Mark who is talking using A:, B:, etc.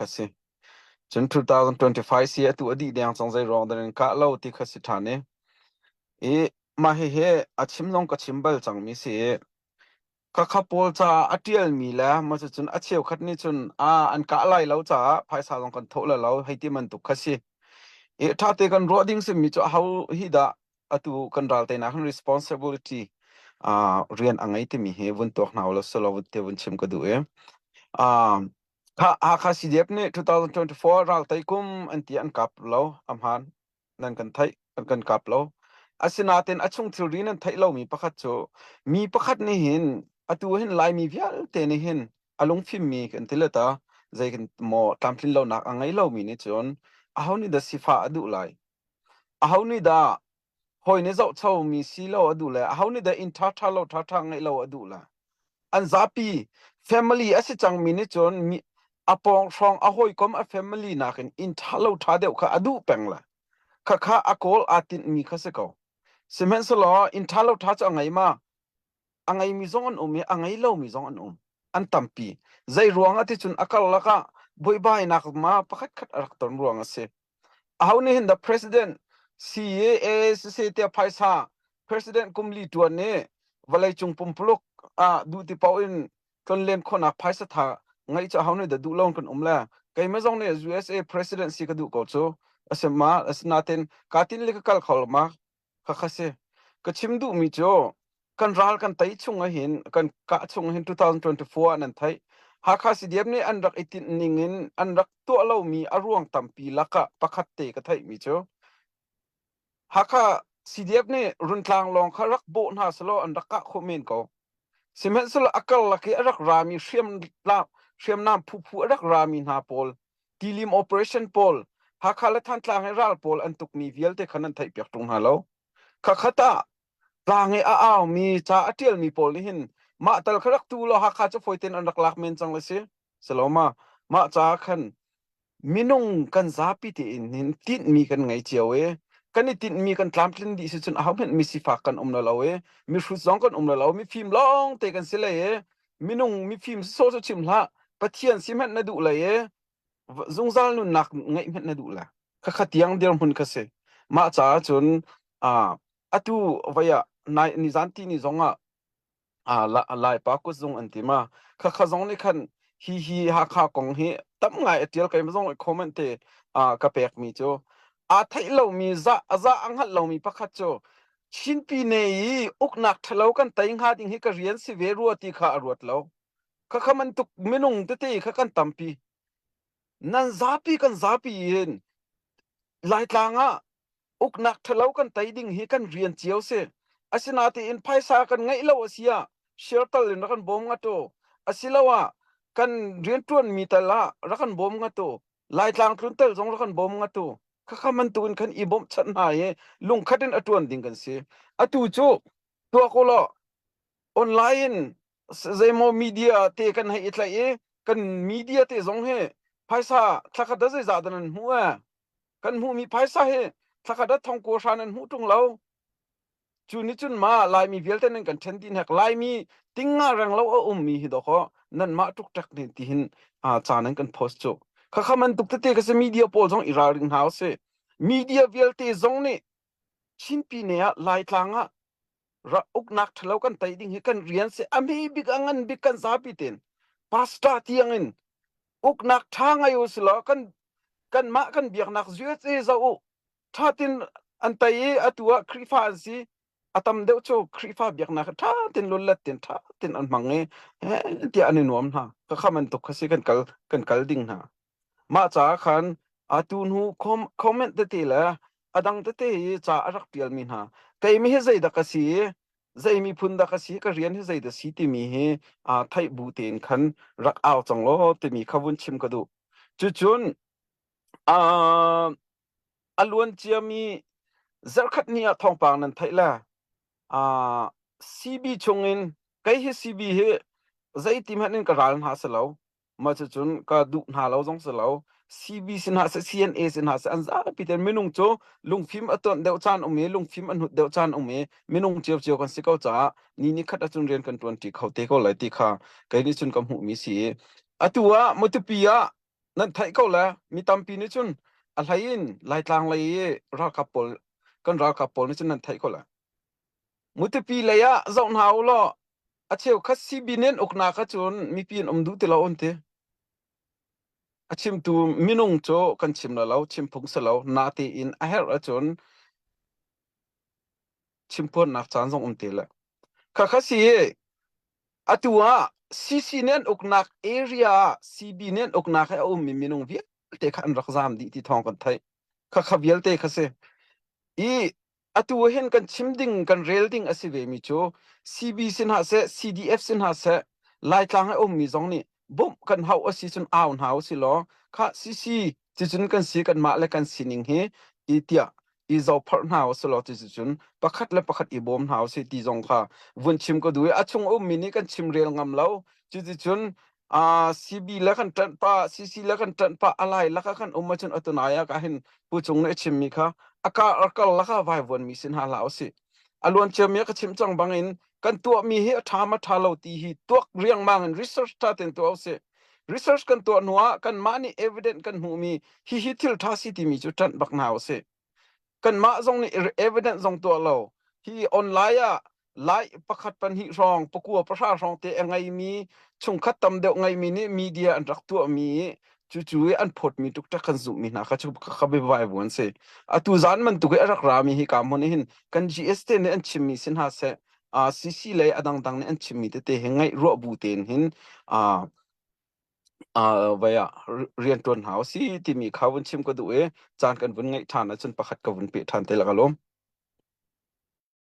A: Kha si. Cun 2025 si atu a dih deng cang zei ruang dan in kah lo ti kha si ṭhan i. I mah hihi a chim zong ka chim bal cangmi si i khakha pawl caah a ṭialmi le maw cucun a cheukhat nih cun a an kah lai lo caah phaisa zong kan thawh le lo hei ti bantuk kha si. I ṭhate kan ruah ding simi cu aho hi dah atu kan ral teinak hin responsibility uh, rian a ngei timi hi vun tuak hna ulaw silo te vun chim ka duh i. Uh, kha Hakha CDF nih 2024 ral tei kum an ti an kap lo a hmaan. Nan kan theih an kan kap lo. Asinain a chung thilri nan theih lomi pakhat cu mi pakhat nih hin atu hin Laimi vialte nih hin a lungfimmi kan ti le ta zei kan maw tlamtlin lonak a ngei lomi nih cun aho nih dah sifah a duh lai? Aho nih dah hawi nih zohchomi si lo a duh le aho nih dah inn ṭhaṭha lo ṭhaṭha ngeih lo a duh le? An zapi family a si cangmi nih cun mi a pawng hrawng a hawikom a family nakin inn ṭha lo ṭha deuh kha a duh peng le khakha a kawl aa tinhmi kha si ko. Sihmanhsehlaw inn ṭha lo ṭha cu a ngei ma? A ngeimi zong an um i a ngei lomi zong an um. An tampi. Zei ruang ah ti cun a karlak ah buaibainak ma pakhat khat a rak ton ruang a si. Aho nih hin the president CAA siseh tiah phaisa president kum li tuan nih vawleicung pumpuluk ah duh ti paoh in tlonlen khawhnak phaisa tha ngeih cu aho nih dah duh lo kan um le keimah zong nih USA president si ka duh ko cu asima asinain ka tin le ka kal kho lo ma Khakha si. Ka chim duhmi cu kan ral kan tei chung ahhin kan kah chung ahhin 2024 ah nan theih. Hakha CDF nih an rak i tinh ning in an rak tuah lomi a ruang tampi lakah pakhat te ka theihmi cu Hakha CDF nih Runtlang lawng kha rak bawh hna selaw an rak kah khawh men ko. Sihmanhsehlaw a karlak i a rak rami hriamnam phuphu a rak rami hna pawl tilim operation pawl Hakha le Thantlang i ral pawl an tukmi vialte kha nan theihpiak ṭung hna lo. Khakhat ah tlang i a aumi ca a ṭialmi pawl nih hin mah tal kha rak tu law Hakha cu fawi tein an rak lak men cang le si. Saloma mah caah khan minung kan zapi tein hin tinhmi kan ngei cio i kan i tinhmi kan tlamtlin dih si cun ahohmanh mi sifak kan um lo i mihrut zong kan um lo mifim lawng te kan si lei i minung mifim so cu chim hlah Pathian si hmanh na duh lei i zungzal nunnak ngeih hmanh na duh la khakha tiang dirhmun kha si mah caah cun atu vai ah nai nizan ti ni zong ah Laipa kutzung an ti ma. Khakha zong nih khan hi hi Hakha kong hi tam ngai a tial kai zong comment te ka pek mi cu aa theih lomi za za a hngalh lomi pakhat cu Chinpi ne i uknak ṭhalo kan tei hnga ding hi ka rian si ve rua ti kha a ruat lo. Khakha bantuk minung tete kha kan tampi. Nan zapi kan zapi hin Laitlang ah uknak ṭhalo kan tei ding hi kan rian cio si. Asinain phaisa kan ngeih lo a si ah share tal in rak kan bawm ngat u. Asiloah kan rianṭuanmi tal ah rak kan bawm ngat u. Laitlang tlun tal zong rak kan bawm ngat u. Khakha bantukin khan i bawmhchanh hna i lungkhat in a ṭuan ding kan si. Atu cu tuak u law online in zeimaw media te kan hei i tlaih i kan media te zong hi phaisa thlakhat ah zeizah dah nan hmuh ee? Kan hmuhmi phaisa hi thlakhat ah thong kua hra nan hmuh ṭung lo. Cu nih cun ma Laimi vialte nan kan ṭhen dih hnek. Laimi tinga reng lo a ummi hi dawkaw nanmah ṭukṭek nih tihin ca nan kan post cu. Khakha bantuk tete ka si media pawl zong i ralring hna usih. Media vialte zong nih Chinpi ne ah Laitlang ah uknak ṭhalo kan tei ding hi kan rian si. A hme bik a ngan bik kan zapi tein pastor tiang in uknak ṭha ngai u silaw kan kanmah kan biaknak USA zoh u ṭha tin an tei i atu ah Khrihfa an si a tam deuh cu Khrihfa biaknak ṭha tin lullet tin ṭha tin an hmang i tiah an i nuam hna ka kha bantuk kha si kan kal kan kal ding hna mah caah khan atu hnu comment tete le a dang tete i ca a rak ṭialmi hna keimi hi zeidah ka si zei miphun dah ka si ka rian hi zeidah si timi hi theih bu tein khan rak au cang law timi kha vun chim ka duh cucun a luan ciami zarhkhat ni ah thawngpang nan theih le CB chungin kei hi CB hi zeiti hmanh in ka ral hna si lo mah cucun ka duh hna lo zong si lo CB sin hna seh CNA sin hna seh an zapi ten minung cu lungfim a tuanh deuh caan um i lungfim a hnut deuh caan um i minung ciocio kan si ko caah ni ni khat ahcun rian kan ṭuan ṭi kho te ko lai ti kha kei nih cun ka hmuhmi si i atu ah Matupi ah Nan theih ko le mi tampi nih cun a hlei in Laitlang lei i ralkap pawl kan ralkap pawl nih cun nan theih ko le. Mutipi lei ah zoh hna u law a cheukhat CB nih an uknak ahcun mipi an um duh ti lo an ti. A chimtu minung cu kan chim la lo, chim phung si lo. Natein a herh ahcun chimphuannak caan zong um te le. Khakha si i atu ah CC nih an uknak area ah CB nih an uknak he a ummi minung vialte kha an rak zaam dih ti thawng kan theih. Khakha vialte kha si. I atu hin kan chim ding kan rel ding a si ve mi cu CB sin hna seh CDF sin hna seh Laitlang a ummi zong nih bawmh kan hauh a si cun au hna u si law kha CC Cucun kan si kanmah le kan sining hi i tiah i zohpharh hna u silaw cucun pakhat le pakhat i bawm hna u sih ti zong kha vun chim ka duh i a chung ummi nih kan chim rel ngam lo. Cuticun uh, CB le kan ṭanh pah, CC le kan ṭanh pah, a lai laka kan um ahcun atunai ah ka hin Pu Cung nih a chimmi kha a kar a kar laka vaivuanmi si hna hlah u sih. A luan ciami a ka chimh cang bangin kan tuahmi hi a ṭha ma ṭha lo ti hi tuak riangmang in research ṭha tein tuah u sih. Research kan tuah hnuah kanmah nih evidence kan hmuhmi hihi thil ṭha si timi cu ṭanh bak hna usih. Kanmah zong nih evidence zong tuah lo. Hi online ah lai pakhat pahnih hrawng pakua pahra hrawng te a ngeimi chungkhat tam deuh ngeimi nih media an rak tuahmi cucu i an phawtmi tuk kan zumhmi hna kha cu kha biavai bu an si. Atu zan bantuk i a rak rami hi ka hmun hin kan GS te nih an chimmi si hna seh CC lei a dangdang nih an chimmi tete hi ngaih ruah bu tein hin vai ah rian ṭuan hna usih timi kha vun chim ka duh i caan kan vun ngeih ṭhan ahcun pakhat ka vun peh ṭhan te la ka lawm.